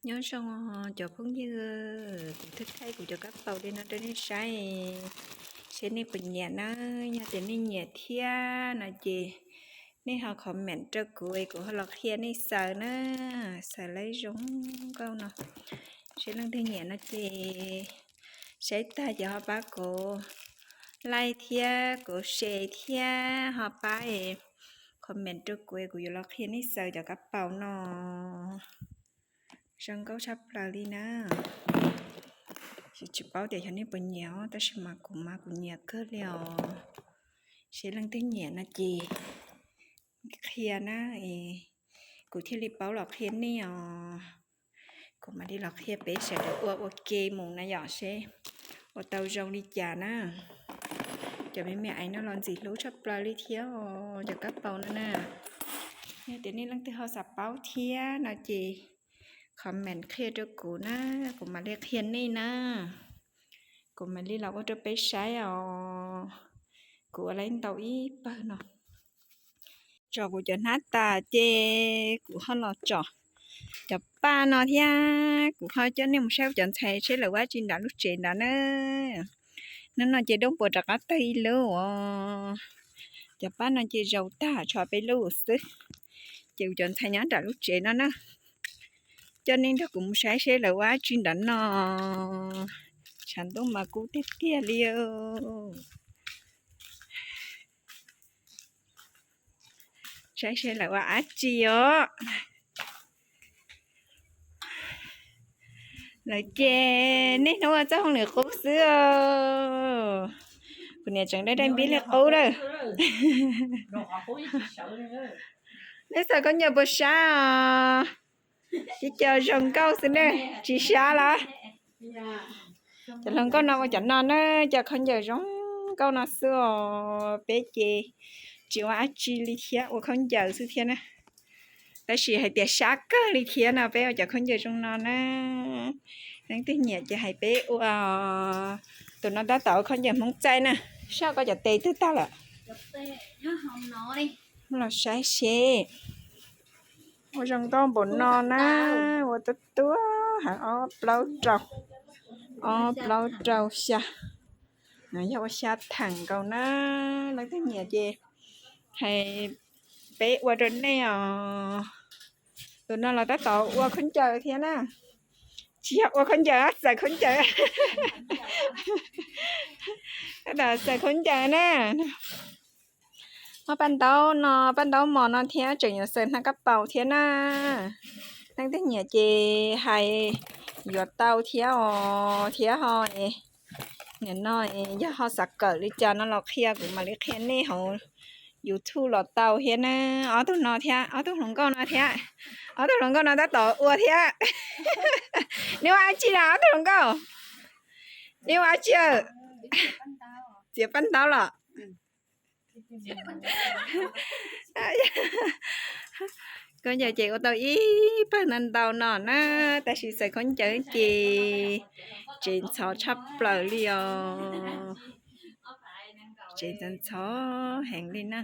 Nyob zoo cov phooj ywg, kuv thiaj thaij kuv cov kab paus li no rau nej saib, seb nej puas nyiam na. Yog tias nej nyiam thiab no ces nej ho comment rau kuv es kuv ho los qhia nej xaws na, xaws lawv zoo nkauj no. Seb leej twg nyiam no ces saib tag ces ho pab kuv like thiab kuv share thiab ho pab comment rau kuv es kuv yuav los qhia nej xaws cov kab paus no. Zoo nkauj tshaj plaws li na. Tsis paub tias xyov nej puas nyiam os, tab sis mas kuv mas kuv nyiam kawg li os. Seb leej twg nyiam no ces qhia na, kuv thiaj li paub los qhia nej os. Kuv mam li los qhia peb sawv daws ua ua ke mus na yom, seb ua tau zoo li cas na. Cov me me aiv no los ntxim hlub tshaj plaws li thiab os, cov kab paus no na. Yog tias nej leej twg ho xav paub thiab no ces comment qhia rau kuv na, kuv mam li qhia nej na. Kuv mam li los ua rau peb saib os. Kuv ua laib ntau ib pawg no. Tso kuv cov hnab tas ces kuv ho los tso cov paj no thiab, kuv ho coj nej mus saib kuv cov ntxhais seb lawv ua dab tsi nram lub tsev nrad na. Hnub no ces Dooj Puas rov qab tawg ib lub os. Cov paj no ces zaus tag tshuav peb lub xwb. Ces kuv cov ntxhais nyob nram lub tsev no na. Coj nej nrog kuv mus saib seb lawv ua dab tsi nrad no. Tshav ntuj mas kub tiag tiag li. Saib seb lawv ua dab tsi os. Lawv ces niaj hnub ua txoj hauj lwm qub xwb. Kuv niam tseem dai dai npib li qub lawm. Nej xaws khaub ncaws puas sab os? Tib co zoo nkauj xwb ne, tsis sab los? Cov hluas nkauj no ua cov no na, cov khaub ncaws zoo nkauj no xwb os. Peb ces tsis ua dab tsi li thiab, ua khaub ncaws xwb thiab na. Tab sis hais tias sab kawg li thiab no, peb ua cov khaub ncaws zoo no na. Leej twg nyiam ces hais peb ua. Tus no tab tom ua khaub ncaws Hmoob txaij na. Sab koj cov tes twg tag lawm? Los saib seb. Ua zoo nkauj npaum no na, ua tuab tuab heev, ob plaub rau, ob plaub rau xya. No yog ua xya theem nkaus na. Leej twg nyiam ces hais peb ua rau nej os. Tus no los tab tom ua khaub ncaws thiab na. Tsis yog ua khaub ncaws, xaws khaub ncaws. Tab tom xaws khaub ncaws na. Muab paj ntaub no, paj ntaub mos no thiab, tseem yuav xaws hnab kab paus thiab na. Leej twg nyiam ces hais yuav tau thiab os, thiab ho nim no yog ho xav kawm li cas no los qhia, kuv mam li qhia nej hauv YouTube los tau thiab na. Ob tug no thiab, ob tug hluas nkauj no thiab, ob tug hluas nkauj no tab tom ua thiab. Neb ua dab tsi na ob tug hluas nkauj? Neb ua dab tsi? Txiav paj ntaub los? Khaub ncaws ces ua tau ib pawg ntau ntau no na, tab sis xaws khaub ncaws ces tsev ntxhov tshaj plaws li os. Tsev ntxhov ntxhov heev li na.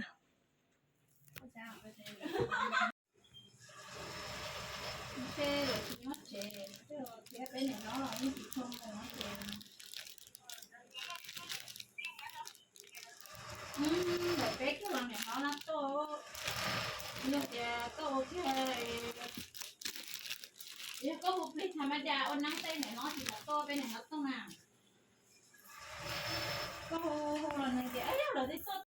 Ntawm peb kiag los niam hlob no tuaj, yog tias koj ua kiag, yog koj hu plig tha ma da ua neeb tej niam hlob tsis kam tuaj peb niam hlob tuaj na. Koj hu hu los nws tias, yog lawv twb tuaj